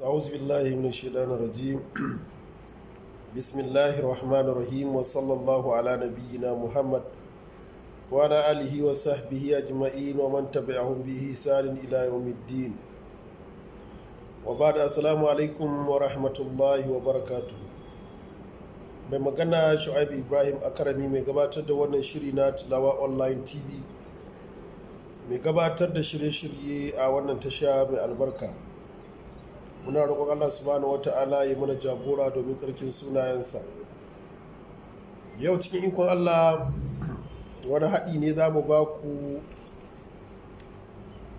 أعوذ بالله من الشيطان الرجيم. بسم الله الرحمن الرحيم، وصلى الله على نبينا محمد وعلى آله وصحبه أجمعين ومن تبعهم بإحسان إلى يوم الدين، وبعد، السلام عليكم ورحمة الله وبركاته. Mai magana Shu'aibu Ibrahim Akarami, mai gabatar da wannan shiri na Tilawa Online TV, mai gabatar da shirye-shirye a wannan tasha mai albarka. Muna roƙon Allah Subhanahu wa Ta'ala ya mana jagora domin tsarkin sunayensa. Yau cikin ikon Allah wani haɗi ne za mu ba ku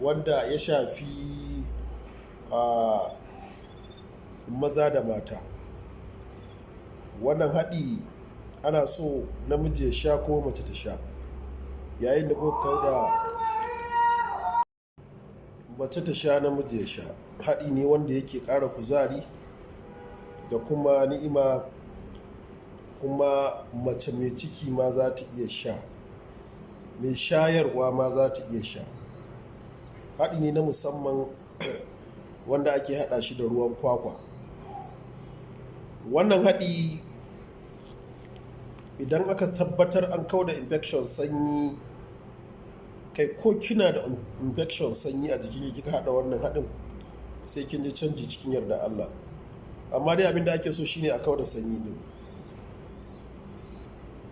wanda ya shafi a maza da mata. Wannan haɗi ana so namiji ya sha ko mace ta sha. Yayin da kuka da mace ta sha, namiji ya sha, haɗi ne wanda yake ƙara kuzari da kuma ni'ima. Kuma mace mai ciki ma za ta iya sha, mai shayarwa ma za ta iya sha. Haɗi ne na musamman wanda ake haɗa shi da ruwan kwakwa. Wannan haɗi, idan aka tabbatar an kauda infection sanyi, kai ko kina da infection sanyi a jikin, kika haɗa wannan haɗin, sai kin ji canji cikin yarda Allah. Amma dai abin da ake so shine a kauda sanyi din.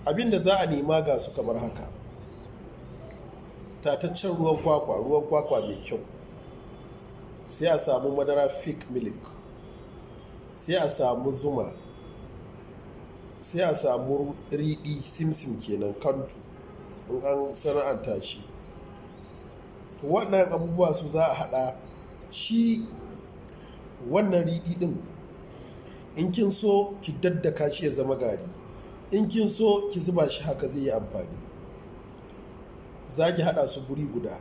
Abin da za a nema ga su kamar haka: tataccen ruwan kwakwa, ruwan kwakwa mai kyau, sai a samu madara Peak Milk, sai a samu zuma, sai a samu riɗi, simsim kenan, kantu in an sana'anta shi. To, waɗannan abubuwa su za a haɗa shi. Wannan riɗi ɗin, in kin so ki daddaka shi ya zama gari, in kin so ki zuba shi haka, zai yi amfani. Za ki haɗa su guri guda,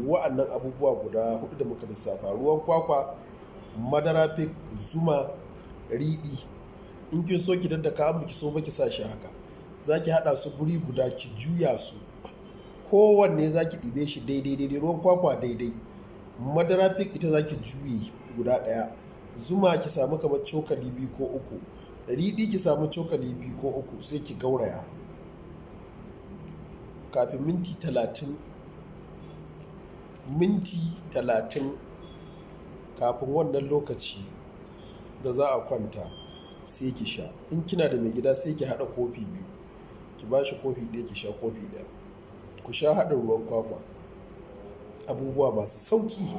wa'annan abubuwa guda hudu da muka lissafa: ruwan kwakwa, madara Peak, zuma, riɗi. In kin so ki daddaka, an ki so ba ki sa shi haka. Za ki haɗa su guri guda, ki juya su. Kowanne za ki ɗibe shi daidai daidai. Ruwan kwakwa daidai, madara Peak ita za ki juye guda ɗaya, zuma ki samu kamar cokali 2 ko 3, riɗi ki samu cokali 2 ko 3, sai ki gauraya. Kafin minti 30, minti 30 kafin wannan lokaci da za a kwanta, sai ki sha. In kina da mai gida, sai ki haɗa kofi 2, ki ba shi kofi 1, ki sha kofi 1. Ku sha haɗin ruwan kwakwa, abubuwa masu sauƙi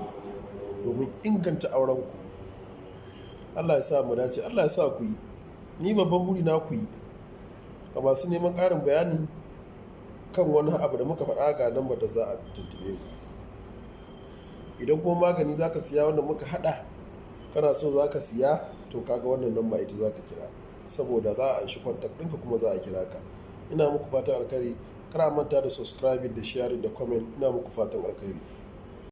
domin inganta aurenku. Allah ya sa mu dace, Allah ya sa ku yi. Ni babban buri na ku yi. Ga masu neman ƙarin bayani kan wani abu da muka faɗa, ga lambar da za a tuntube mu. Idan kuma magani za ka siya wanda muka haɗa, kana so za ka siya, to kaga wannan lamba ita za ka kira, saboda za a anshi contact ɗinka kuma za a kira ka. Ina muku fatan alkhairi. Kar a manta da subscribing da sharing da comment. Ina muku fatan alkhairi.